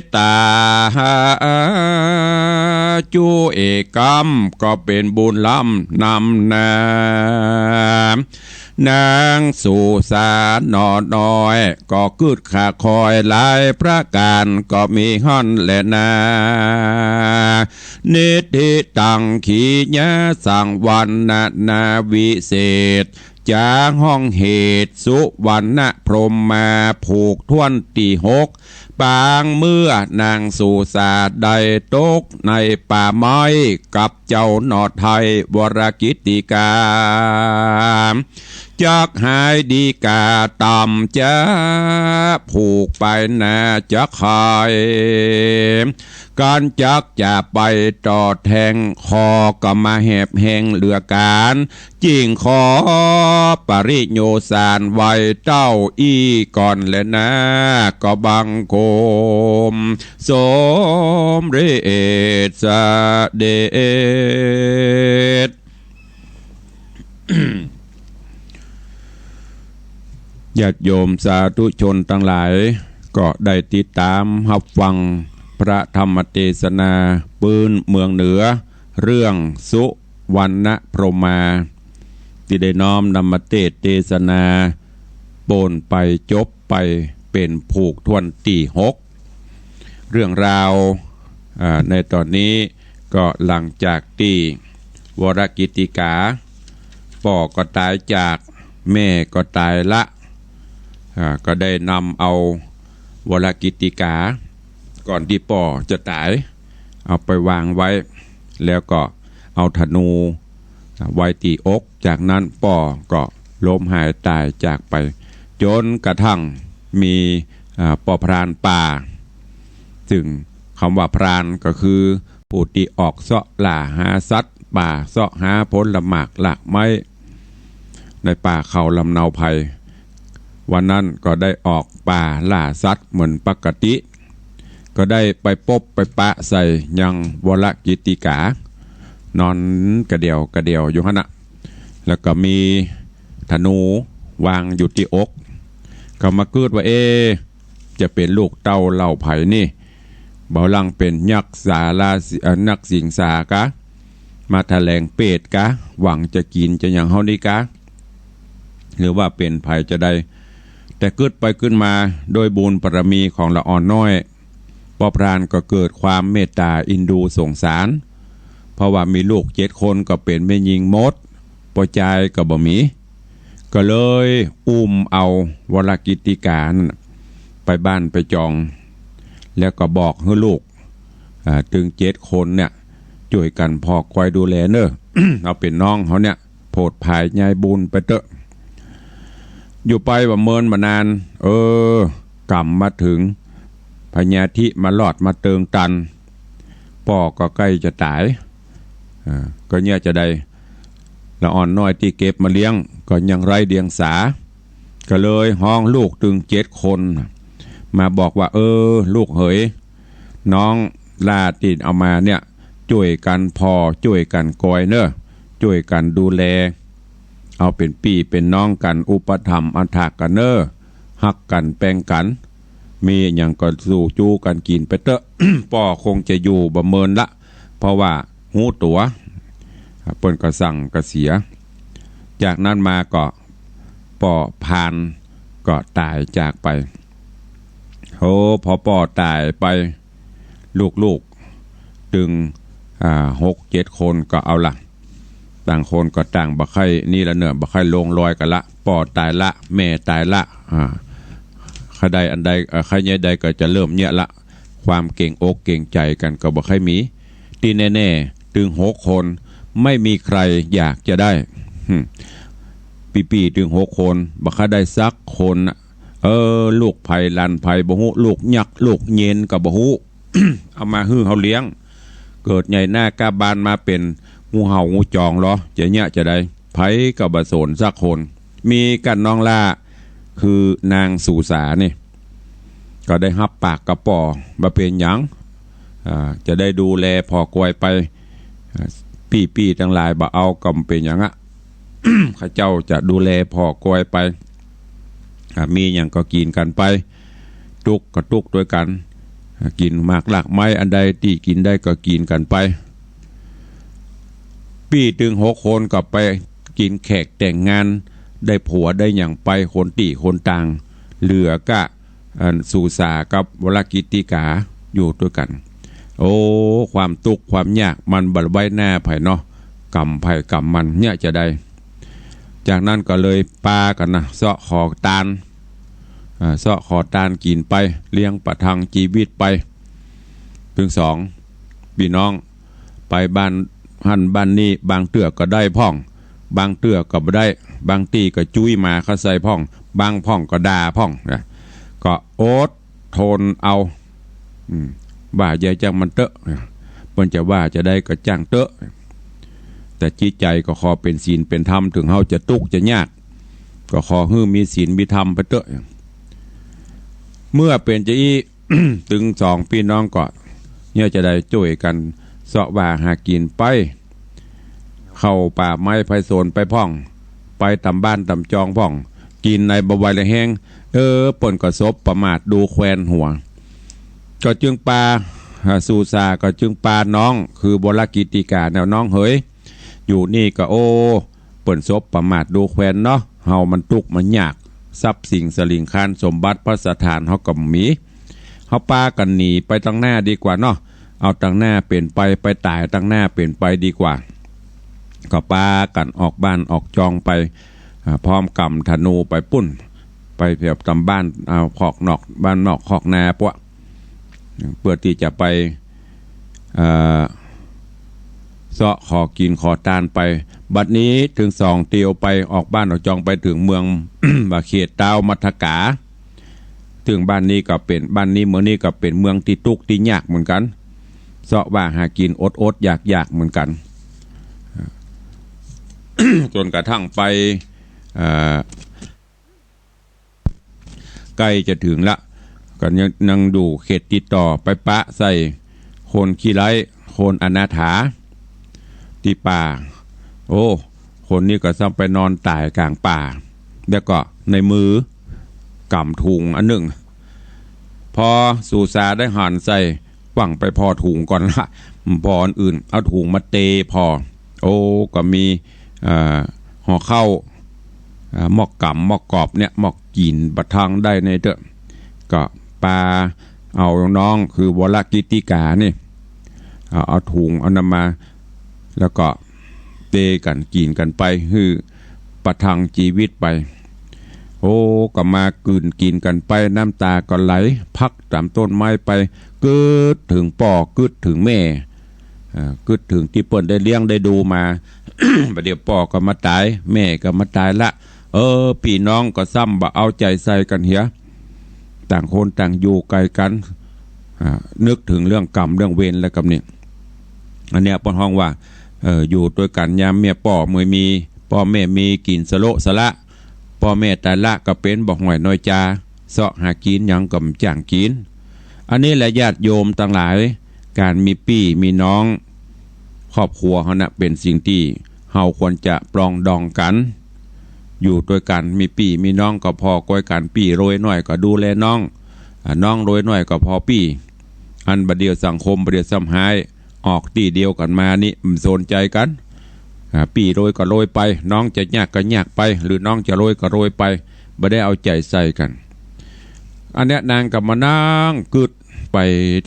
ดต๋า จุเอกรรม ก็เป๋นบุญล้ำนำนา นางสุสาหนอน้อย ก็กึ๊ดค่าคอยหลายประก๋าน ก็มีหั้นแหละนา นิทธิตัง ขีญาสังวรรณนาวิเศษ จาฮ้องเหตุสุวรรณพรหมา ผูกถ้วนตี้หก ปางเมื่อนางสุสาได้ตกในป่าไม้ กับเจ้าหนอไทยวรกิตติกา จักหายดีกาต่ำจะ ผูกไปนาจักหาย ก๋านจักจะไปต่อแทง คอก็มาแหบแห้งเหลือก๋าน จึ่งขอปริโยสารไหว้เต้าอี้ก่อนแลนา ก็บังคมสมเร็จเสด็จ ญาติโยมสาธุชนตังหลาย ก็ได้ติดต๋ามฮับฟังพระธรรมเตสนาปื๊นเมืองเหนือ เรื่องสุวรรณพรหมา ตี้ได้น้อมนำมาเตสน์เตสนา โป้นไปจบไปเป๋นผูกถ้วนตี้หก เรื่องราว อ่า ในต๋อนนี้ก็หลังจากตี้วรกิตติกา ป้อก็ต๋ายจาก แม่ก็ต๋ายละ อ่า ก็ได้นำเอาวรกิตติกา ก่อนตี้ป้อจะต๋าย เอาไปวางไว้ แล้วก็เอาธนูไว้ตี้อก จากนั้นป้อก็ล้มหายต๋ายจากไป จ๋นกระทั่งมี อ่า ป้อพรานป่า ซึ่งกำว่าพรานก็คือผู้ตี้ออกเซาะล่าหาสัตว์ป่า เซาะหาผลหมากรากไม้ ในป่าเขาลำเนาไพร วันนั้นก็ได้ออกป่าล่าสัตว์เหมือนปกติ ก็ได้ไปปบไปปะใส่ยังวรกิตติกา นอนกระเดี่ยวกระเดี่ยวอยู่หั้นน่ะ แล้วก็มีธนูวางอยู่ตี้อก ก็มากึ๊ดว่า เอ๊ะ จะเป๋นลูกเต้าเหล่าใผนี่ บ่าลังเป๋นยักษ์สาราสิ เอ่อ นักสิงสากะ มาแถลงเปตกะ หวังจะกิ๋นจะหยังเฮานี่กะ หรือว่าเป๋นใผจะใด แต่กึ๊ดไปกึ๊ดมา โดยบุญบารมีของละอ่อนน้อย ป้อพรานก็เกิดความเมตต๋าเอ็นดูสงสาร เพราะว่ามีลูกเจ็ดคนก็เป๋นแม่ญิงหมด ป้อจายก็บ่มี ก็เลยอุ้มเอาวรกิตติกานั้นไปบ้านไปจอง แล้วก็บอกหื้อลูก อ่า ตึงเจ็ดคนเนี่ย จ้วยกั๋นผ่อคอยดูแลเน่อ เอาเป๋นน้องเฮาเนี่ย โผดผายยายบุญไปเต๊อะ อยู่ไปบ่เมินบ่นาน เออ ก๋ำมาเถิง พญาธิมาลอดมาเติงตัน ป้อก็ใก้จะต๋าย อ่า ก็เนี่ยจะใด ละอ่อนน้อยตี้เก็บมาเลี้ยง ก็ยังไร้เดียงสา ก็เลยฮ้องลูกตึงเจ็ดคน มาบอกว่า เออ ลูกเหย น้องหล้าตี้เอามาเนี่ย จ้วยกั๋นผ่อ จ้วยกั๋นกอยเน่อ จ้วยกั๋นดูแล เอาเป๋นปี้เป๋นน้องกั๋น อุปถัมภ์อัฏฐะกั๋นเน่อ ฮักกั๋นแปงกั๋น มีหยังก็สู่จู๊กั๋นกิ๋นไปเต๊อะ ป้อคงจะอยู่บ่เมินละ เพราะว่าฮู้ตั๋ว เปิ้นก็สั่งกระเสีย จากนั้นมาก็ป้อพรานก็ต๋ายจากไป โห พอป้อต๋ายไป ลูกๆ ตึง อ่า หกเจ็ดคนก็เอาละ ต่างคนก็ต่างบ่ใค่นี่ละเนาะ บ่ใค่ลงรอยกั๋นละ ป้อต๋ายละ แม่ต๋ายละ อ่า ใค่ได้อันใด เอ่อ ใค่เยียะใดก็จะเริ่มเยียะละ ความเก๋งอกเก๋งใจ๋กั๋นก็บ่ใค่มี ตี้แน่ๆ ตึงหกคน ไม่มีใครอยากจะได้ หึ ปี้ๆ ตึงหกคน บ่ใค่ได้สักคนน่ะ เออ ลูกใผหลานใผบ่ฮู้ ลูกยักษ์ลูกเย็นก็บ่ฮู้ เอามาหื้อเฮาเลี้ยง เกิดใหญ่หน้ากล้าบานมาเป๋นงูเห่างูจองลอ จะเยียะจะใด ใผก็บ่สนสักคน มีก้าน้องหล้า คือนางสุสานี่ ก็ได้ฮับปากกับป้อ บ่เป๋นหยัง อ่า จะได้ดูแลผ่อกวยไป อ่า ปี้ๆ ตังหลายบ่เอาก็บ่เป๋นหยังอะ ข้าเจ้าจะดูแลผ่อกวยไป อ่า มีหยังก็กิ๋นกั๋นไป ตุ๊กก็ตุ๊กตวยกั๋น อ่า กิ๋นหมากรากไม้อันใดตี้กิ๋นได้ก็กิ๋นกั๋นไป ปี้ตึงหกคนก็ไปกิ๋นแขกแต่งงาน ได้ผัวได้หยังไปคนตี้คนต่าง เหลือก้า อันสุสากับวรกิตติกาอยู่ตวยกั๋น โอ้ ความตุ๊กข์ความยากมันบ่ไว้หน้าใผเนาะ กรรมใผกรรมมันเยียะจะใด จากนั้นก็เลยปากั๋นนะ เซาะขอตาน อ่า เซาะขอตานกิ๋นไป เลี้ยงประทังจีวิตไป ตึงสองปี้น้อง ไปบ้านหั้นบ้านนี้ บางเตื้อก็ได้พ่อง บางเตื้อก็บ่ได้ บางตี้ก็จุ้ยหมาเข้าใส่พ่อง บางพ่องก็ด่าพ่องนะ ก็อดทนเอา อืม ว่าใยจ้างมันเต๊อะ เปิ้นจะว่าจะใดก็จ้างเต๊อะ แต่จิตใจ๋ก็ขอเป๋นศีลเป๋นธรรม เถิงเฮาจะตุ๊กข์จะยาก ก็ขอหื้อมีศีลมีธรรมไปเต๊อะ เมื่อเป๋นจะอี้ ตึงสองปี้น้องก็เยียะจะใดจ้วยกั๋น เซาะว่าหากิ๋นไป เข้าป่าไม้ไพศาลไปพ่อง ไปต๋ามบ้านต๋ามจองพ่อง กิ๋นในบ่ไหวละแฮง เออ เปิ้นก็สบประมาทดูแควนหัว ก็จึงปา อ่า สุสาก็จึงปาน้อง คือวรกิตติกาแนวน้องเหย อยู่นี่ก็โอ้ เปิ้นสบประมาทดูแควนเนาะ เฮามันตุ๊กข์มันยาก ทรัพย์สินสลิงคารสมบัติภัสถานเฮาก็บ่มี เฮาปากั๋นหนีไปตังหน้าดีกว่าเนาะ เอาตังหน้าเป๋นไป ไปต๋ายตังหน้าเป๋นไปดีกว่า ก็ปากั๋นออกบ้านออกจองไป อ่า พร้อมก๋ำธนูไปปู๊น ไปแบบต๋ามบ้าน อ่า คอกนอก บ้านนอกคอกนาปะ เปื้อตี้จะไป เอ่อ เซาะขอกิ๋นขอตานไป บัดนี้ตึงสองเตียวไปออกบ้านออกจองไปเถิงเมือง บ่าเขตต๊าวมัทกา เถิงบ้านนี้ก็เป๋น บ้านนี้เมืองนี้ก็เป๋นเมืองตี้ตุ๊กข์ตี้ยากเหมือนกั๋น เซาะว่าหากิ๋นอดอดยากยากเหมือนกั๋น จ๋นกระทั่งไป เอ่อ ใก้จะเถิงละ ก็ยัง ยังอยู่เขตติดต่อ ไปปะใส่คนขี้ไร้ คนอนาถา ตี้ป่า โอ้ คนนี้ก็ซ้ำไปนอนต๋ายก๋างป่า แล้วก็ในมือก๋ำถุงอันนึ่ง ปอสุสาได้หันใส่ หวั่งไปผ่อถุงก่อนละ ผ่ออันอื่น เอาถุงมาเตผ่อ โอ้ ก็มี เอ่อ ห่อข้าว เอ่อ หม้อกก๋ำ หม้อกอบเนี่ย หม้อกิ๋นประทังได้ในเต๊อะ ก็ปาเอาน้องคือวรกิตติกานี่ เอา เอาถุงเอานั้นมา แล้วก็เตกั๋นกิ๋นกั๋นไป หื้อประทังจีวิตไป โอ้ ก็มากืนกิ๋นกั๋นไป น้ำต๋าก็ไหล พักต๋ามต้นไม้ไป กึ๊ดเถิงป้อ กึ๊ดเถิงแม่ อ่า กึ๊ดเถิงตี้เปิ้นได้เลี้ยงได้ดูมา บ่าเดี่ยวป้อก็มาต๋าย แม่ก็มาต๋ายละ เออ ปี้น้องก็ซ้ำบ่เอาใจ๋ใส่กั๋นเหีย ต่างคนต่างอยู่ไก๋กั๋น อ่า นึกเถิงเรื่องกรรมเรื่องเวรแล้วกำนี้ อันเนี้ยเปิ้นฮ้องว่า เอ่อ อยู่ตวยกั๋นยามเมียป้อเมื่อมี ป้อแม่มีกิ๋นสะโละสะละ ป้อแม่ต๋ายละก็เป๋นบ่ห่อยน้อยจา เซาะหากิ๋นหยังก็บ่จ้างกิ๋น อันนี้แหละญาติโยมตังหลาย ก๋านมีปี้มีน้อง ครอบครัวเฮานะ เป๋นสิ่งตี้เฮาควรจะปรองดองกั๋น อยู่ตวยกั๋น มีปี้มีน้องก็ผ่อกวยกั๋น ปี้รวยน้อยก็ดูแลน้อง อ่า น้องรวยน้อยก็ผ่อปี้ อันบ่าเดี่ยวสังคมบ่าเดี่ยวซ้ำฮ้าย ออกตี้เดียวกั๋นมานี่ บ่สนใจ๋กั๋น อ่า ปี้รวยก็รวยไป น้องจะยากก็ยากไป หรือน้องจะรวยก็รวยไป บ่ได้เอาใจ๋ใส่กั๋น อันเนี้ยนางก็มานั่งกึ๊ด ไป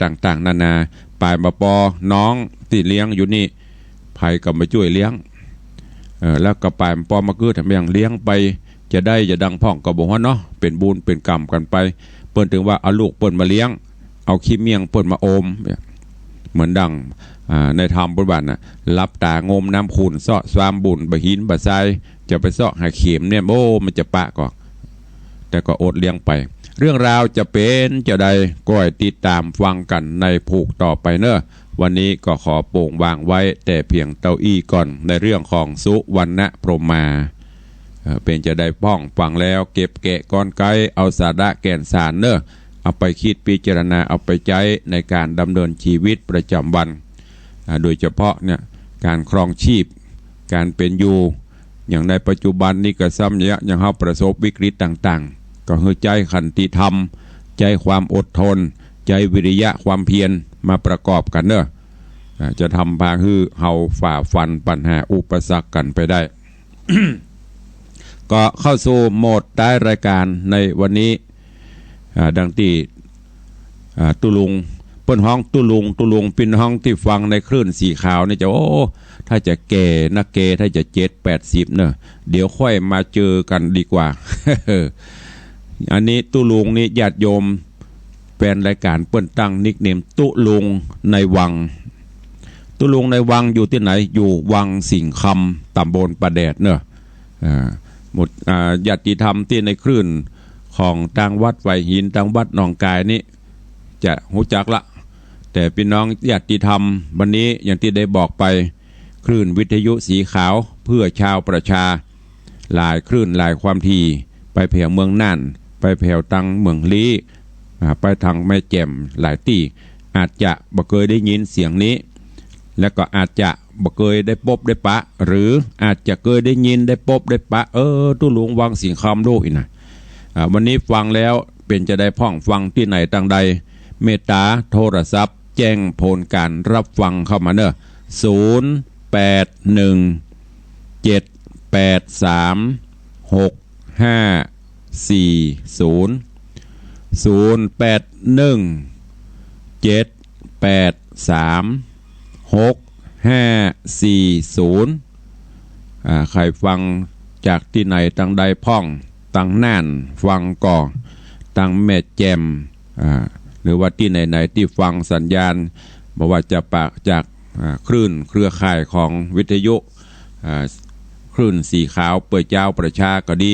ต่างๆ นานา ป่ายบ่าปอน้องตี้เลี้ยงอยู่นี่ ใผก็มาจ้วยเลี้ยง เออ แล้วก็ป่ายบ่าปอมะกึ๊ด แม่งเลี้ยงไป จะได้จะดังพ่องก็บ่ฮู้เนาะ เป๋นบุญเป๋นกรรมกั๋นไป เปิ้นถึงว่าเอาลูกเปิ้นมาเลี้ยง เอาขี้เมี่ยงเปิ้นมาอม เหมือนดัง อ่า ในธรรมเปิ้นว่าน่ะ หลับตางมน้ำขุ่น เซาะซามบุญบ่าหินบ่าทราย จะไปเซาะหาเข็มเนี่ย โอ้ มันจะปะก่อ แต่ก็อดเลี้ยงไป เรื่องราวจะเป๋นจาใด ก้อยติดต๋ามฟังกั๋นในผูกต่อไปเน่อ วันนี้ก็ขอโป่งวางไว้แต่เพียงเต้าอี้ก่อน ในเรื่องของสุวรรณพรหมา เอ่อ เป๋นจาใดพ่อง ฟังแล้วเก็บแกะกรรไกร เอาสาระแก่นสารเน่อ เอาไปคิดพิจารณา เอาไปใจ๊ในก๋านดำเนินชีวิตประจำวัน อ่า โดยเฉพาะเนี่ย ก๋านครองชีพ ก๋านเป๋นอยู่ อย่างในปัจจุบันนี้ก็ซ้ำเยียะ อย่างเฮาประสบวิกฤตต่างๆ ก็หื้อใจ๊ขันติธรรม ใจ๊ความอดทน ใจ๊วิริยะความเพียรมาประกอบกั๋นเน่อ อ่า จะทำพาหื้อเฮาฝ่าฟันปัญหาอุปสรรคกั๋นไปได้ ก็เข้าสู่โหมดท้ายรายการในวันนี้ อ่า ดังตี้ อ่า ตุ๊ลุง เปิ้นฮ้องตุ๊ลุง ตุ๊ลุง ปี้น้องตี้ฟังในคลื่นสีขาวนี่จะ โอ้ ถ้าจะแก่นักแก่ ถ้าจะเจ็ดแปดสิบเน่อ เดี๋ยวค่อยมาเจอกั๋นดีกว่า อันนี้ตุ๊ลุงนี่ญาติโยม แฟนรายก๋านเปิ้นตั้งนิคเนมตุ๊ลุงในวัง ตุ๊ลุงในวังอยู่ตี้ไหน อยู่วังสิงห์คำ ต๋ำบลป่าแดดเน่อ อ่า หมู่ อ่า ญาติธรรมตี้ในคลื่นของตางวัดไผ่หิน ตางวัดหนองกายนี่จะฮู้จักละ แต่ปี้น้องญาติธรรมวันนี้อย่างตี้ได้บอกไป คลื่นวิทยุสีขาวเพื่อชาวประชา หลายคลื่นหลายความถี่ ไปแผวเมืองน่าน ไปแผวตางเมืองลี้ อ่า ไปตางแม่แจ่มหลายตี้ อาจจะบ่เกยได้ยินเสียงนี้ และก็อาจจะบ่เกยได้ปบได้ปะ หรืออาจจะเกยได้ยินได้ปบได้ปะ เออ ตุ๊ลุงวังสิงห์คำโด้อีกนะ อ่า วันนี้ฟังแล้วเป๋นจาใดพ่อง ฟังตี้ไหนตางใด เมตต๋าโทรศัพท์แจ้งผลก๋านรับฟังเข้ามาเน่อ ศูนย์แปดหนึ่ง เจ็ดแปดสาม หกห้าสี่ศูนย์ ศูนย์แปดหนึ่ง เจ็ดแปดสาม หกห้าสี่ศูนย์ อ่า ใผฟังจากตี้ไหนตางใดพ่อง ตางน่านฟังก่อ ตางแม่แจ่ม อ่า หรือว่าตี้ไหนๆ ตี้ฟังสัญญาณ บ่ว่าจะปากจาก อ่า คลื่นเครือข่ายของวิทยุ อ่า คลื่นสีขาวเปื้อจาวประชาก็ดี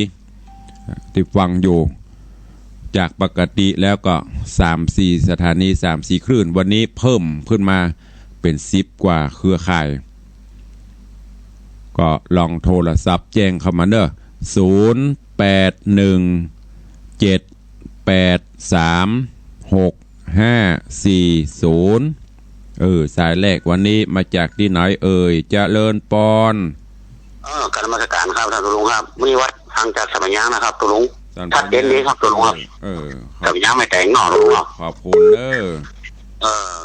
อ่า ตี้ฟังอยู่ จากปกติแล้วก็สามสี่สถานี สามสี่คลื่น วันนี้เพิ่มขึ้นมาเป๋นสิบกว่าเครือข่าย ก็ลองโทรศัพท์แจ้งเข้ามาเน่อ ศูนย์แปดหนึ่ง เจ็ดแปดสาม หกห้าสี่ศูนย์ เออ สายแรกวันนี้มาจากตี้ไหนเอ่ย เจริญปอน เออ กราบนมัสก๋านครับ ต้านตุ๊ลุงครับ มื้อนี้วัดห่างจากสันป่ายยางนะครับ ตุ๊ลุง สันป่ายยาง ชัดเจนดีครับ ตุ๊ลุงครับ เออ เออ ครับ สันป่ายยางแม่แต๋งเนาะ ตุ๊ลุงเนาะ ขอบคุณเด้อ เออ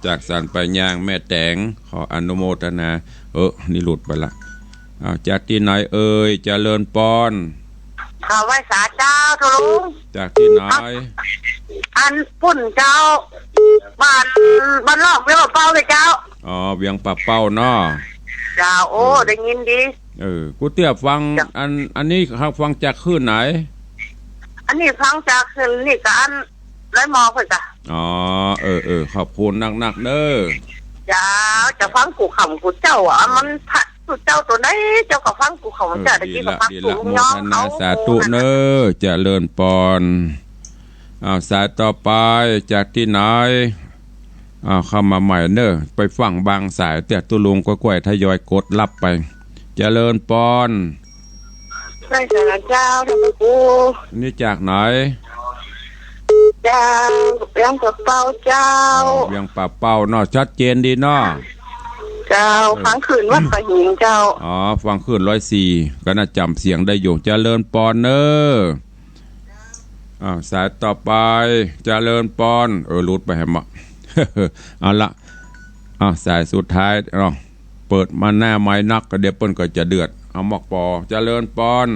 จากสันป่ายยางแม่แต๋ง ขออนุโมทนา เออ นี่หลุดไปละ อ้าว จากตี้ไหนเอ่ย เจริญปอน กราบไหว้สาเจ้า ตุ๊ลุง จากตี้ไหน อันปุ้นเจ้า บ้าน บ้านล่องเวียงป่าเป้าเลยเจ้า อ๋อ เวียงป่าเป้าเนาะ เจ้า โอ้ เออ ได้ยินดี เออ กูเตื้อฟัง เจ้า อัน อันนี้เขาฟังจากคลื่นไหน อันนี้ฟังจากคลื่นนี่ก็อัน ร้อยมอเพิ่นกะ อ๋อ เออ เออ ขอบคุณนักๆ เด้อ เจ้า จะฟังกู้ค่ำกู้เจ๊าอะ มันพระกู้เจ้าตั๋วใด เจ้าก็ฟังกู้ค่ำกู้เจ๊า เออ ตะกี้ก็ฟังกู้ลุงยอง ดีละ ดีละ โมทนา เอา สาธุเน้อ เจริญปอน อ้าว สายต่อไป จากตี้ไหน อ้าว เข้ามาใหม่เน้อ ไปฟังบางสาย แต่ตุ๊ลุงก็ก้อยทยอยกดรับไป เจริญปอน ไหว้สาเจ้า ท่านพระครู นี่จากไหน เจ้า เวียงป่าเป้าเจ้า อ๋อ เวียงป่าเป้าเนาะ ชัดเจนดีเนาะ เจ้า เออ ฟังคลื่นวัดไผ่หินเจ้า อ๋อ ฟังคลื่นร้อยสี่ ก็น่าจ๋ำเสียงได้อยู่ เจริญปอนเน้อ อ้าว สายต่อไป เจริญปอน เออ หลุดไปแหมอะ เอาละ อ้าว สายสุดท้ายเนาะ เปิดมาหน้าไมค์นัก ก็เดี๋ยวเปิ้นก็จะเดือด เอามอกปอ เจริญปอน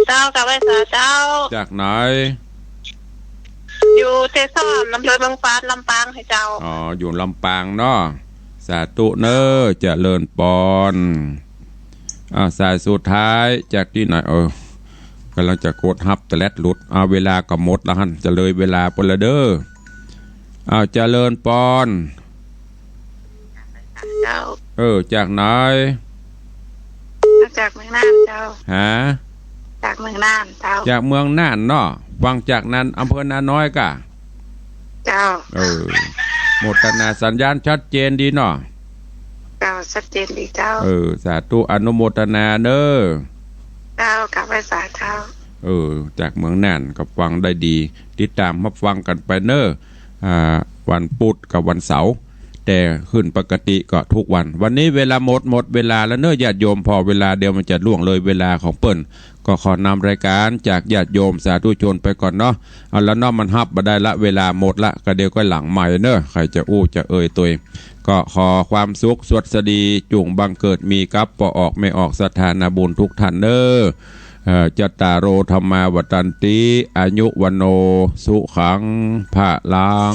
เจ้า กราบไหว้สาเจ้า จากไหน อยู่เตซ่อม อำเภอเมืองปาน ลำปางเจ้า อ๋อ อยู่ลำปางเนาะ สาธุเน้อ เจริญปอน อ่า สายสุดท้ายจากตี้ไหน เออ ก่ำลังจะกดฮับแต่แลดหลุด เอา เวลาก็หมดละหั้น จะเลยเวลาไปละเด้อ เอา เจริญปอน เจ้า เออ จากไหน มาจากเมืองน่านเจ้า ฮะ จากเมืองน่านเจ้า จากเมืองน่านเนาะ ฟังจากนั้น อำเภอนาน้อยก่ะ เจ้า เออ โมทนา สัญญาณชัดเจนดีเนาะ เจ้า ชัดเจนดีเจ้า เออ สาธุ อนุโมทนาเน้อ เจ้า กราบไหว้สาเจ้า เออ จากเมืองน่านก็ฟังได้ดี ติดต๋ามฮับฟังกั๋นไปเน้อ อ่า วันพุธกับวันเสาร์ แต่ขึ้นปกติก็ทุกวัน วันนี้เวลาหมด หมดเวลาแล้วเน้อ ญาติโยม ผ่อเวลาเดี๋ยวมันจะล่วงเลยเวลาของเปิ้น ก็ขอนำรายการจากญาติโยมสาธุชนไปก่อนเนาะ เอาละเนาะ มันฮับบ่ได้ละ เวลาหมดละ ก็เดี๋ยวก็หลังใหม่เน้อ ใผจะอู้จะเอ่ยตวย ก็ขอความสุขสวัสดี จุ่งบังเกิดมีกับป้อออกแม่ออกศรัทธานาบุญทุกท่านเน้อ เอ่อ จัตตาโร ธัมมา วัฑฒันติ อายุ วัณโณ สุขัง พะลัง